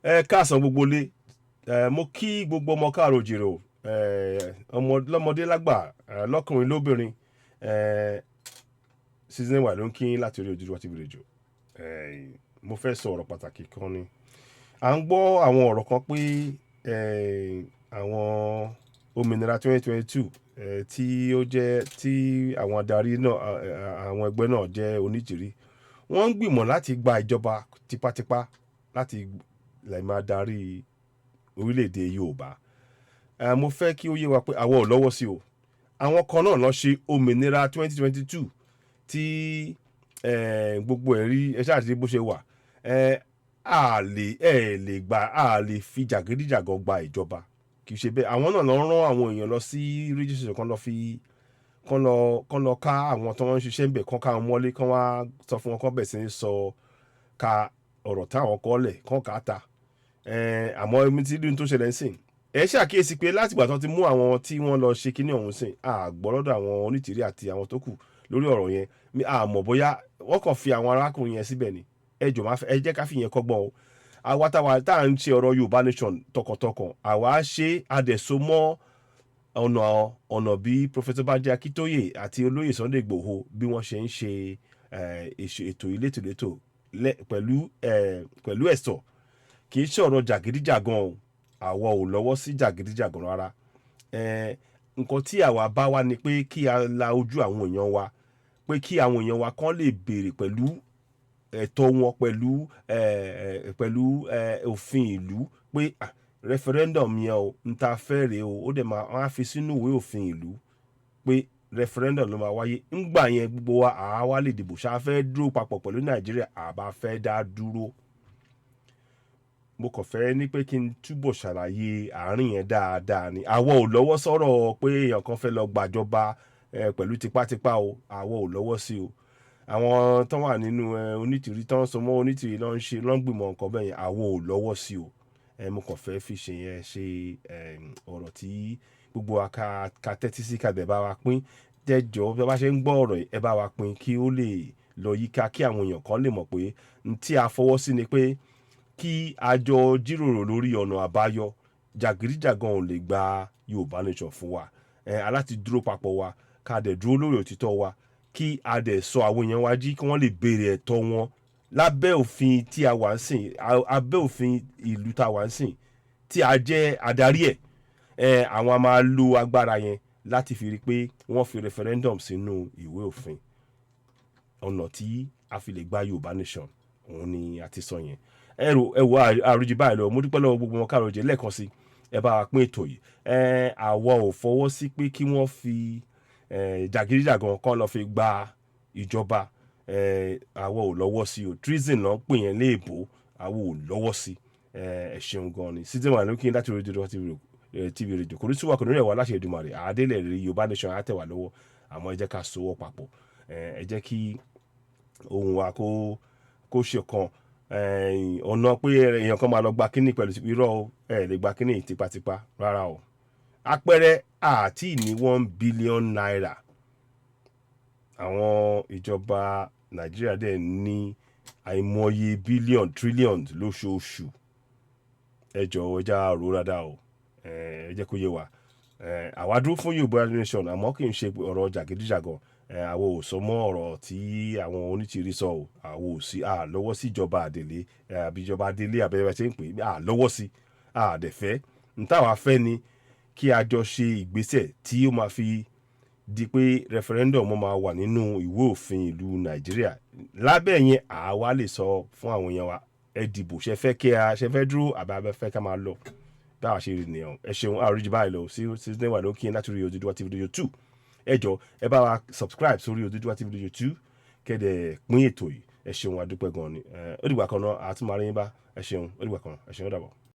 Ẹ káàsán gbogbo lé. Ẹ mo kí gbogbo ọmọ káàró òjìrò, ẹ ọmọ lọ́mọdé lágbà, ẹ lọ́kùnrin lóbìnrin. Ẹ season wà ló ń kí yín láti orí Odùduwà TV Radio. Ẹ mo fẹ́ sọ ọ̀rọ̀ pàtàkì kan ni. À ń gbọ́ àwọn ọ̀rọ̀ kan pé ẹ àwọn òmìnira 2022 ẹ tí ó jẹ́ tí àwọn adarí náà, àwọn ẹgbẹ́ náà jẹ́ Onítìrí, wọ́n ń gbìmọ̀ láti gba ìjọba tipátipá láti lè máa darí orílẹ̀-èdè Yorùbá. Ẹ mo fẹ́ kí ó yé wa pé àwọn ò lọ́wọ́ sí o. Àwọn kan náà lọ ṣe òmìnira 2022 tí gbogbo ẹ̀ rí, ẹ ṣáà ti rí bó ṣe wà. Ẹ a lè ẹ lè gba, a lè fi jàgídíjàgan gba ìjọba, kì í ṣe bẹ́ẹ̀. Àwọn náà lọ rán àwọn èèyàn lọ sí radio station kan, lọ fi kán lọ ká àwọn tó ń ṣiṣẹ́ ń bẹ̀, kán ká wọn mọ́lé, kán wá sọ fún wọn kán bẹ̀ sí ní sọ ka ọ̀rọ̀ táwọn kọ́ lẹ̀ kán kà á ta. Àmọ́ èmi tí ní tó ṣẹlẹ̀ ń sìn, ẹ ṣàkíyèsí pé látìgbà tó ti mú àwọn tí wọ́n lọ ṣe kinní ọ̀hún sìn, a gbọ́ lọ́dọ̀ àwọn Onítìrí àti àwọn tó kù lórí ọ̀rọ̀ yẹn. A mọ̀ bóyá wọ́n kàn fi àwọn arákùnrin yẹn síbẹ̀ ni. Ẹ jọ̀ọ́, máa ẹ jẹ́ ká fi yẹn kọ́gbọ́n o. Àwa táwa tá à ń ṣe ọ̀rọ̀ Yorùbá Nation tọkàntọkàn, àwa ṣe àdẹ̀so mọ́ ọ̀nà bí Professor Banji Akíntóyè àti olóyè Sunday Igboho bí wọ́n ṣe ń ṣe ètò ìletòlétò pẹ̀lú ẹ̀sọ̀. Kì í ṣe ọ̀rọ̀ jàgídíjàgan o. Àwa ò lọ́wọ́ sí jàgídíjàgan rárá. Nǹkan tí àwa bá wá ni pé kí a la ojú àwọn èèyàn wa, pé kí àwọn èèyàn wa kán lè béèrè pẹ̀lú ẹ̀tọ́ wọn, pẹ̀lú òfin ìlú pé referendum yẹn o, n ta fẹ́ rèé o. Ó dẹ̀ máa wọ́n á fi sínú ìwé òfin ìlú pé referendum ló máa wáyé. Ńgbà yẹn, gbogbo wa àá wá lè dìbò, ṣá fẹ́ dúró papọ̀ pẹ̀lú Nàìjíríà àbá fẹ́ dá dúró. Mo kàn fẹ́ ní pé kí n túbọ̀ ṣàlàyé àárín yẹn dáadáa ni. Àwa ò lọ́wọ́ sọ̀rọ̀ pé èèyàn kan fẹ́ lọ gbàjọba pẹ̀lú tipátipá o. Àwa ò lọ́wọ́ sí o. Àwọn tó wà nínú Onítìrí, tó ń so mọ́ Onítìrí, ló ń ṣe, ló ń gbìmọ̀ nǹkan bẹ́ẹ̀ yẹn, àwa ò lọ́wọ́ sí o. Mo kàn fẹ́ fi ṣe yẹn ṣe ọ̀rọ̀ tí gbogbo wa ká tẹ́tí sí, ká dẹ̀ bá wa pín jẹ́jọ́. Bí a bá ṣe ń gbọ́ ọ̀rọ̀ yìí, ẹ bá wa pín kí ó lè lọ yíká, kí àwọn èèyàn kan lè mọ̀ pé n tí a fọwọ́ sí ni pé kí a jọ jíròrò lórí ọ̀nà àbáyọ. Jàgídíjàgan ò lè gba Yorùbá Nation fún wa. Aláti dúró papọ̀ wa, ká dẹ̀ dúró lórí òtítọ́ wa, kí a dẹ̀ sọ àwọn èèyàn wa jí, kí wọ́n lè béèrè ẹ̀tọ́ wọn lábẹ́ òfin tí a wà ń sìn, abẹ́ òfin ìlú tá a wà ń sìn tí a jẹ́ adarí ẹ̀. Àwọn a máa lo agbára yẹn láti fi rí i pé wọ́n fi referendum sínú ìwé òfin. Ọ̀nà tí a fi lè gba Yorùbá Nation òun ni a ti sọ yẹn. Ẹ rò ẹ wo àròjì báyìí lọ. Mo dúpẹ́ lọ́wọ́ gbogbo wọn káàròjì lẹ́ẹ̀kan sí. Ẹ bá wa pín ètò yìí. Ẹ àwa ò fọwọ́ sí pé kí wọ́n fi jàgídíjàgan kan lọ fi gba ìjọba. Àwa ò lọ́wọ́ sí o. Treason náà pè yẹn léèbó. Àwa ò lọ́wọ́ sí. Ẹ ṣeun gan ni. Season one lókè láti orí Odùduwà TV Radio. Kò ní súwà, kò ní rẹ̀ wá láṣẹ Èdùmàrè. Àdélẹ̀ rí Yorùbá Nation á tẹ̀ wá lọ́wọ́, àmọ́ ẹ jẹ́ ká sowọ́ papọ̀. Ẹ jẹ́ kí ohùn wa kó ṣe kan. Ọ̀nà pé èèyàn kan máa lọ gba kínní pẹ̀lú irọ́ o, ẹ lè gba kínní tipátipá rárá o. Àpẹẹrẹ àti ní ₦1 billion, àwọn ìjọba Nàìjíríà dẹ̀ ní àìmọye billion, trillions lóṣooṣù. Ẹ jọ̀wọ́, ẹ já rò dáadáa o. Ẹ jẹ́ kó yé wa. Àwa dúró fún Yorùbá Nation, àmọ́ kì í ṣe ọ̀rọ̀ jàgídíjàgan. Àwọn ò sọ mọ́ ọ̀rọ̀ tí àwọn Onítìrí sọ o. Àwọn ò sí à lọ́wọ́ sí ìjọba àdèlé àbí ìjọba adélé àbẹ̀rẹ̀ ṣe ń pè é, à lọ́wọ́ sí à dẹ̀ fẹ́. N táwa fẹ́ ni kí a jọ ṣe ìgbésẹ̀ tí ó máa fi di pé referendum máa wà nínú ìwé òfin ìlú Nàìjíríà. Lábẹ́ yẹn, àwa lè sọ fún àwọn èèyàn wa, ẹ dìbò, ṣe fẹ́ kí a ṣe fẹ́ dúró àbí a fẹ́ ká máa lọ. Báwa ṣe rí nìyẹn. Ẹ ṣeun. Àròjì báyìí lọ sí season wà lókè láti rí Odùduwà TV Radio 2. Ẹ jọ, ẹ bá wa subscribe sórí Odùduwà TV Radio 2, kẹ́dẹ̀ pín ètò yìí. Ẹ ṣeun, adúpẹ́ gan ni. Ó dìgbà kan náà, àtúmọ̀ àríyìn bá. Ẹ ṣeun, ó dìgbà kan náà. Ẹ ṣeun, ó dàbọ̀.